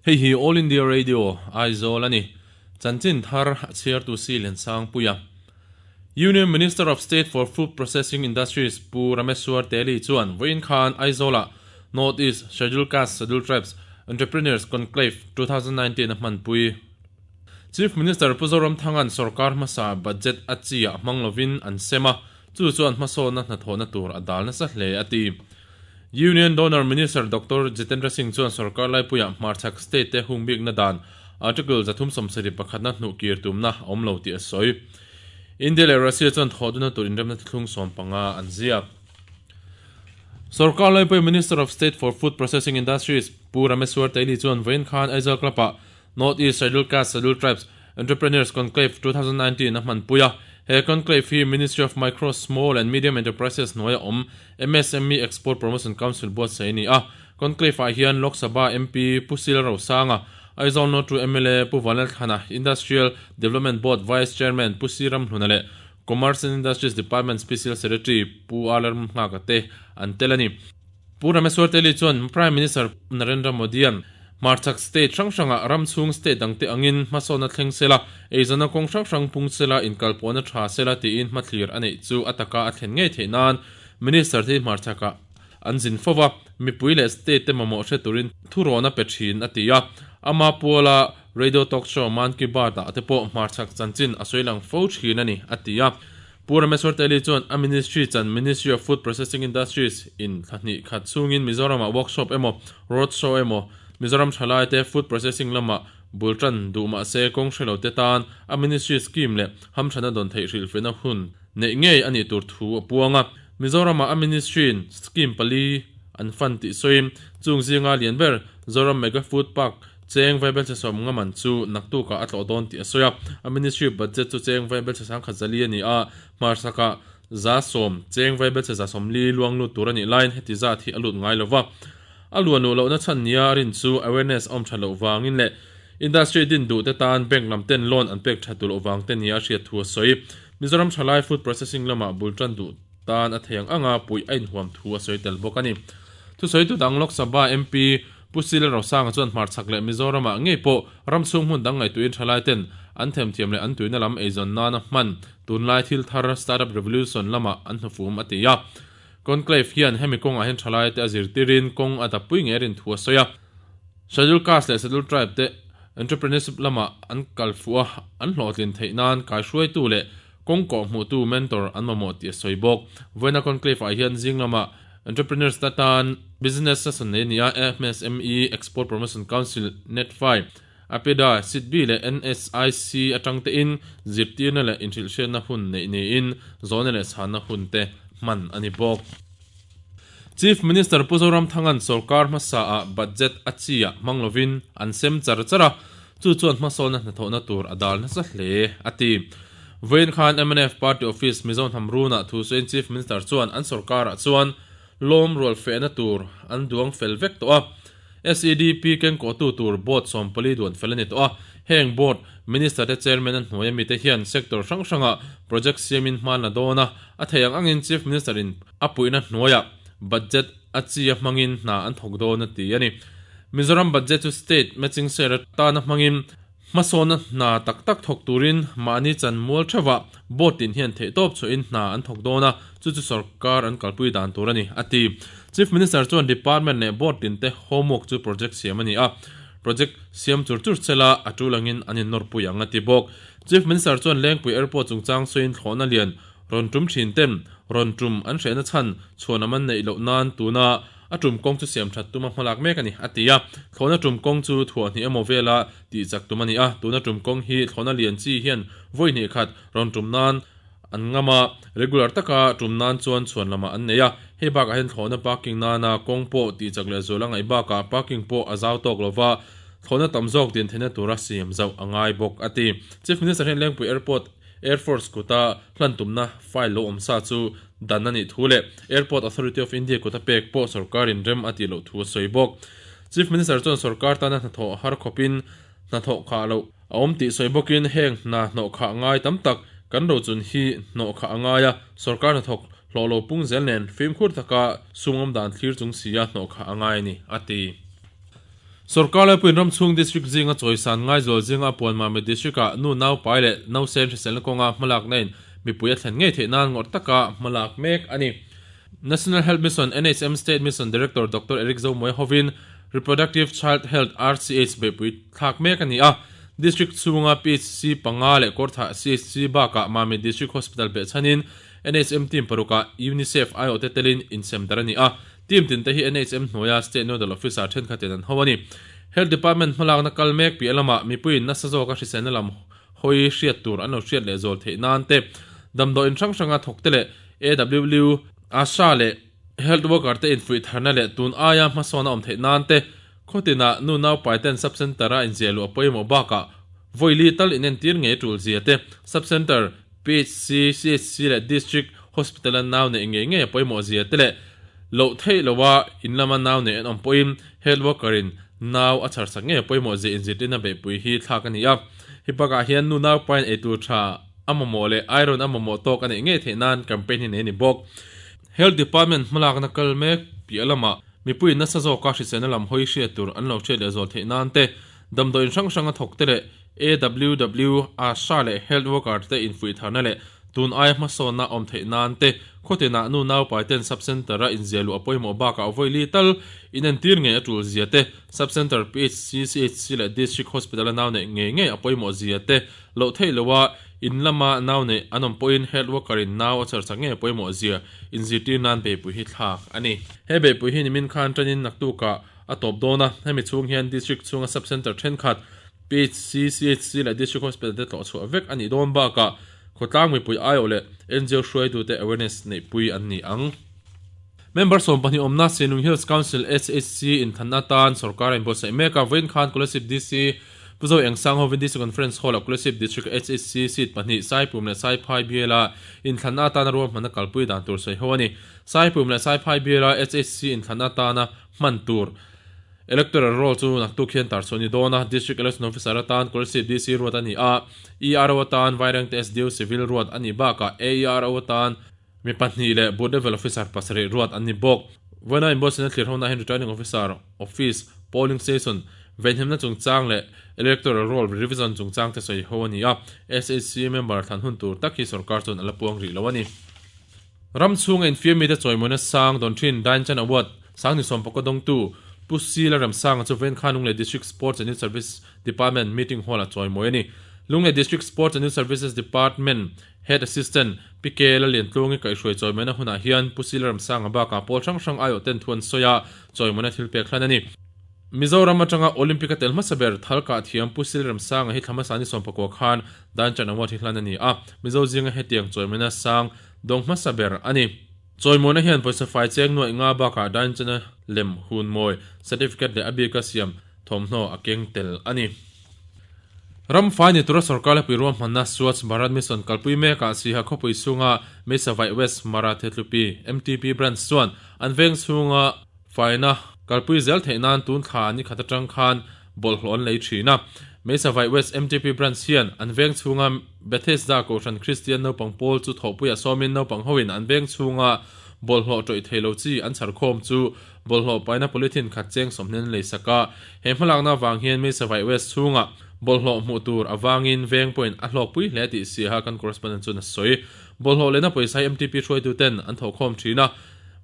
Hei hi All India Radio, Aizawl a ni. Chanchin thar a chhiartu si Liansangpuia. Union Minister of State for Food Processing Industries Pu Rameswar Teli chuan vawiin khan Aizawlah North East Scheduled Castes Scheduled Tribes Entrepreneurs Conclave 2019 a hmanpui. Chief Minister Pu Zoramthanga'n sorkar hmasa budget a chiah hmang lovin an sem a, chu chuan hmasawnna hnathawhna tur a dal nasa hle a ti. Union Donor Minister Doctor Jitendra Singh chuan sorkar laipuiah hmarchhak state te hungbikna dan Article 371 na hnuhkir tumna a awm lo tih a sawi. India leh Russia chuan thawhduna tur inremna thuthlung 15 an ziak. Sorkar laipui Minister of State for Food Processing Industries Pu Rameswar Teli chuan vawiin khan Aizawl Club-ah North East Scheduled Castes Scheduled Tribes Entrepreneurs Conclave 2019 a hmanpui a. He conclave hi Ministry of Micro, Small and Medium Enterprises hnuaia awm MSME Export Promotion Council buatsaih a ni a. Conclave-ah hian Lok Sabha MP Pu Sil Rosanga, Aizawl North 2 mla Pu Vanlalthlana, Industrial Development Board Vice Chairman Pu Si Ramhluna leh Commerce and Industries Department Special Secretary Pu Alarm Nghaka te an tel a ni. Pu Rameswar Teli chuan Prime Minister Narendra Modi-a'n hmarchhak state hrang hrangah ram chhung state dangte angin hmasawnna thleng sela, eizawnna kawng hrang hrang pung sela, inkalpawhna tha sela tiin hmathlir a neih chu a taka a thlen ngei theih nan Minister te hi hmarchhakah an zin fo va, mipui leh state te mamawh hre turin thurawn a pe thin a ti a. Ama puala radio talk show Mann Ki Baat-ah te pawh hmarchhak chanchin a sawi lang fo thin a ni a ti a. Pu Rameswar Teli chuan a ministry chan Ministry of Food Processing Industries in thla hnih khat chhungin Mizoramah workshop emaw road show emaw Mizoram thalaite food processing lamah bul tan duh mahse kawng hre lote tan a ministry scheme leh hamthana dawn theih hrilhfiahna hun neih ngei a nih tur thu a puang a. Mizoramah a ministry in scheme pali an fund tih sawiin chung zinga lian ber Zoram Mega Food Park Cheng vaibelchhe sawm ngaman chu naktukah a tlawh dawn tih a sawi a, a ministry budget chu cheng vaibelchhe sangkhat zali a ni a, hmarsakah 10% cheng vaibelchhe 40% luang lut tur a nih laiin heti zat hi a lut ngai lo va. A luan luh lohna chhan nia a rin chu awareness a awm tha loh vangin leh industry din duh te tan bank lam ten loan an pek tha tur loh vang te nia a hriat thu a sawi. Mizoram thalai food processing lamah bul tan duh tan a thei ang anga puih a inhuam thu a sawi tel bawk a ni. Thusawitu dang Lok Sabha MP Pu Sila Rosanga chuan hmarchhak leh Mizoramah ngei pawh ram chhung hmun dang ngaihtuahin thalai ten an themthiam leh an tuina lam eizawn nana hman tunlai thil thar Startup Revolution lamah an hnufum a ti a. Conclave hian hemi kawngah hian thalai te a zirtirin kawng a dappui ngei rin thu a sawi a. Scheduled Caste leh Scheduled Tribe te entrepreneurship lamah an kal fuh a, an hlawhtlin theih nan kaihruaitu leh kawng kawh hmuhtu mentor an mamawh tih a sawi bawk. Vawiina Conclave ah hian zing lamah Entrepreneurs te tan business session nei a ni a, MSME Export Promotion Council, NETFI, APEDA, SIDBI leh NSIC atang tein zirtirna leh inhrilhhriatna hun neih niin zawhna leh chhanna hun te hman a ni bawk. Chief Minister Pu Zoramthanga'n sorkar hmasa ah budget a chi ah hmang lovin an sem char char a, chu chuan hmasawnna hnathawhna tur a dal nasa hle a ti. Vawiin khan mnf Party Office Mizo hnam runah thu sawiin Chief Minister chuan an sorkarah chuan lawm rual fehna tur an duang fel vek tawh a, SEDP kengkawhtu tur Board 14 duan fel a ni tawh a, heng Board Minister te Chairman a hnuaia mite hian sector hrang hrangah project siamin hman la dawn a, a theih ang angin Chief Minister in a puihna hnuaiah budget a chi a hmangin hna an thawk dawn a ti a ni. Mizoram budget chu state matching share atana hmangin Hmasawnna hna tak tak thawk turin mahni chan mual theuhah board tin hian theihtawp chhuahin hna an thawk dawn a, chu chu sorkar an kalpui dan tur a ni, a ti. Chief Minister chuan department leh board tinte homework chu project siam a ni a, project siam chur chur sela a tul angin an innawrpui ang a ti bawk. Chief Minister chuan Lengpui Airport chungchang sawiin thlawhna lian rawn tum thin ten rawn tum an hrehna chhan chhuanam an neih loh nan tuna A tum kawng chu siam that tuma hmalak mek a ni, a ti a. Thlawhna tum kawng chu thuah hnih emaw vela tih chak tum a ni a. Tuna tum kawng hi thlawhna lian chi hian vawi hnih khat rawn tum nan an ngam a, regular taka tum nan chuan chhuan lamah an nei a. Hei bakah hian thlawhna parking nana kawng pawh tih chak leh zual a ngaih bakah parking pawh a zau tawk lova, thlawhna tam zawk din theihna tura siam zauh a ngai bawk, a ti. Chief Minister hian Lengpui Airport Air Force kuta hlan tumna file lo awm sa chu dan a nih thu leh Airport Authority of India kuta pek pawh sorkarin rem a tih loh thu a sawi bawk. Chief Minister chuan sorkar tana hnathawh har khawpin hnathawh khah loh a awm tih sawi bawkin heng hna hnawh khah ngai tam tak kan rochun hi hnawh khah a ngai a, sorkar hnathawk hlawh lo pung zel nen fimkhur taka sumawm dan thlir chung sia hnawh khah a ngai a ni, a ti. Sorkar laipuiin ram chhung district zinga chawisan Ngaizawl zinga a puan Mamit district-ah nu nau pai leh nausen hriselna kawnga hmalakna in mipui a thlen ngei theih nan ngawrh taka hmalak mek a ni. National Health Mission, NHM, State Mission Director Doctor Eric Zomuai hovin Reproductive Child Health, RCH, beihpui thlak mek a ni a. District chhunga PHC panga leh Kawrthah CHC bakah Mamit District Hospital behchhanin NHM team parukah UNICEF aiawhte telin insem darh a ni a. Team tin te hi NHM hnuaia State Nodal Officer thenkhatin an ho a ni. Health Department hmalakna kal mek piah lamah mipuiin nasa zawka hriselna lam hawi hriat tur an lo hriat leh zawl theih nan te, damdawiin hrang hranga thawk te leh AWW, ASHA leh Health Worker te infuih tharna leh tun aia hmasawn a awm theih nan te, khawtinah nu naupai ten Sub Centre a inziah luh a pawimawh bakah vawi li tal inentir ngei tul zia te, Sub Centre, PHC, CHC leh District Hospital a nau neih ngei ngei a pawimawh zia te leh loh theih loha in lama nau neih an awm pawhin Health Worker in nau a chhar sak ngei a pawimawh zia inzirtirna beihpui hi thlak a ni a. Hi bakah hian nu naupain eitur tha a mamawh leh iron a mamawh tawk a neih ngei theih nan campaign hi nei a ni bawk. Health Department hmalakna kal mek piah lamah mipuiin nasa zawka hriselna lam hawi hriat tur an lo hriat leh zual theih nan te, damdawiin hrang hranga thawk te leh AWW, ASHA leh Health Worker te infuih tharna leh tun aia hmasawnna awm theih nan te, khawtinah nu naupai ten Sub Centre a inziah luh a pawimawh bakah vawi li tal inentir ngei a tul zia te, Sub Centre, PHC, CHC leh District Hospital a nau neih ngei ngei a pawimawh zia te loh theih loha in lama nau neih an awm pawhin Health Worker in nau a chher chak ngei a pawimawh zia inzirtir nan beihpui hi thlak a ni. He beihpui hi nimin khan tanin naktukah a tawp dawn a, hemi chhung hian District chhunga Sub Centre thenkhat, PHC, CHC leh District Hospital te tlawh chhuah vek a nih dawn bakah khawtlang mipui aiawh leh NGO hruaitute awareness neihpui an ni ang. Member 12 awmna Sinlung Hills Council, SHC, inthanna atan sorkar a inbuatsaih mek a, vawiin khan Kolasib DC Pu Zo Engsang hovin DC Conference Hall-ah Kolasib District HHC seat pahnih Saipum leh Saiphai biala inthlanna atana ruahmanna kalpui dan tur sawi ho a ni. Saipum leh Saiphai biala HHC inthlanna atana hman tur Electoral Roll chu naktuk hian tar chhuah a ni dawn a, District Election Officer atan Kolasib DC ruat a ni a, ERO atan Vairengte SDO Civil ruat a nih bakah AERO atan mi pahnih leh Booth Level Officer pasarih ruat an ni bawk. Vawiina inbuatsaihna thlir hona hian Returning Officer Office, Polling Station, venhimna chungchang leh Electoral Roll Revision chungchang te sawi ho a ni a, SHC member thlan hun tur tak hi sorkar chuan a la puang rih lo a ni. Ram chhunga infiam mite chawimawina sang dawn thin Dainchen Award Sangni Sawmpaka dawngtu Pu Sila Remsanga chu Venkhan Lunglei District Sports and Youth Service Department Meeting Hall-ah chawimawi a ni. Lunglei District Sports and Youth Services Department Head Assistant Pi Ke Laliantlungi kaihhruai chawimawina hunah hian Pu Sila Remsanga bakah pawl hrang hrang aiawh ten thu an sawi a, chawimawina thil pek hlan a ni. Mizoram atanga Olympic a tel hmasa ber Thalkah thiam Pu Sila Remsanga hi thla hmasa ni 19 khan Dainchen Award hi hlan a ni a, Mizo zinga hetiang chawimawina sang dawng hmasa ber a ni. Chawimawina hian pawisa fai cheng nuaih nga bakah Dainchena lem hun mawi certificate leh a bika siam thawmhnaw a keng tel a ni. Ram fai ni tura sorkar lepui ruahmanna Swachh Bharat Mission kalpui mekah Siha khawpui chhunga Meisavaih West Mara Thetlupi MTP Branch chuan an veng chhunga faina kalpui zel theih nan tun thla ni khat atang khan bawlhhlawh an lei thin a. Meisavaih West MTP Branch hian an veng chhunga Bethesda Kohhran Kristian naupang pawl chu thawhpuiah sawmin naupang hoin an veng chhunga bawlhhlawh tawih thei lo chi an chhar khawm chu bawlhhlawh paina polythene khat cheng sawmhnen an lei sak a. He hmalakna avang hian Meisavaih West chhunga bawlhhlawh hmuh tur avangin veng pawhin a hlawkpui hle tih siaha kan correspondent chuan a sawi. Bawlhhlawh lehna pawisa hi MTP hruaituten an thawhkhawm thin a,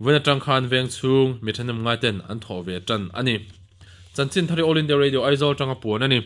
vawiin atang khan veng chhung mi thahnem ngaiten an thawh ve tan a ni. Chanchin thari All India Radio Aizawl atanga puan a ni.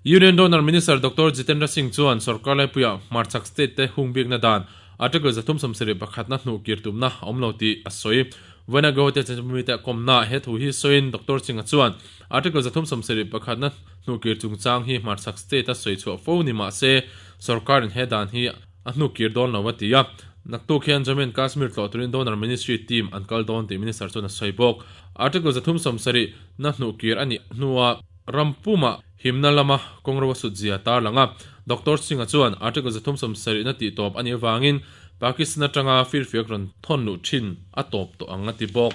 Union Donor Minister Doctor Jitendra Singh chuan sorkar laipuiah hmarchhak state te hung bikna dan Article 371 na hnuh kir tumna a awm lo tih a sawi. Vawiina Guwahati chanchinbumite a kawmna he thu hi sawiin Doctor Singh-a chuan Article 371 na hnuh kir chungchang hi hmarchhak state a sawi chhuah fo ni mah se sorkarin he dan hi a hnuh kir dawn lo a ti a. Naktuk hian Jammu and Kashmir tlawh turin Donor Ministry team an kal dawn tih Minister chuan a sawi bawk. Article 370 na hnuh kir a nih hnua ram pumah himna lama kawngro a sut zia tarlang a. Doctor Singh-a chuan Article 370 na tih tawp a nih avangin Pakistan atanga firfiak rawn thawn luh thin a tawp tawh ang a ti bawk.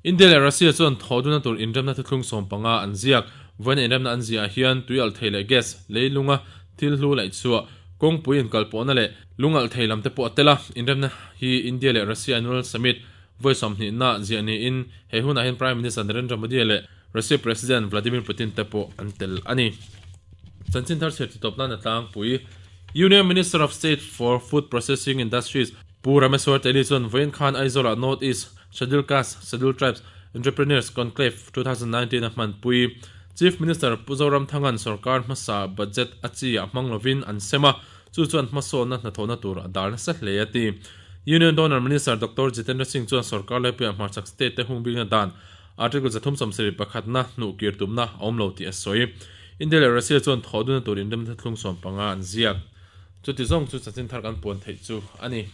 India leh Russia chuan thawhduna tur inremna thuthlung 15 an ziak. Vawiina inremna an ziahah hian tuialh thei leh gas, leilunga thil hlu laihchhuah, kawngpui inkalpawhna leh lungalh thei lam te pawh a tel a. Inremna hi India leh Russia Annual Summit vawi 20 na ziah niin he hunah hian Prime Minister Narendra Modi leh. Russia President Vladimir Putin te pawh an tel a ni. Chanchin thar chhiar titawp nan a tlangpui. Union Minister of State for Food Processing Industries Pu Rameswar Teli chuan vawiin khan Aizawl-ah North East Scheduled Castes, Scheduled Tribes Entrepreneurs Conclave 2019 a hmanpui. Chief Minister Pu Zoramthanga'n sorkar hmasa budget a chi ah hmang lovin an sem a, chu chuan hmasawnna hnathawhna tur a dal nasa hle a ti. Union Donor Minister Doctor Jitendra Singh chuan sorkar laipuiah hmarchhak state te hungbikna dan Article 371 pakhatna hnuh kir tumna a awm lo tih a sawi. India leh Russia chuan thawh duna tur inremna thlung 15 an ziak. Chuti zawng chu chanchin thar kan puan theih chu a ni.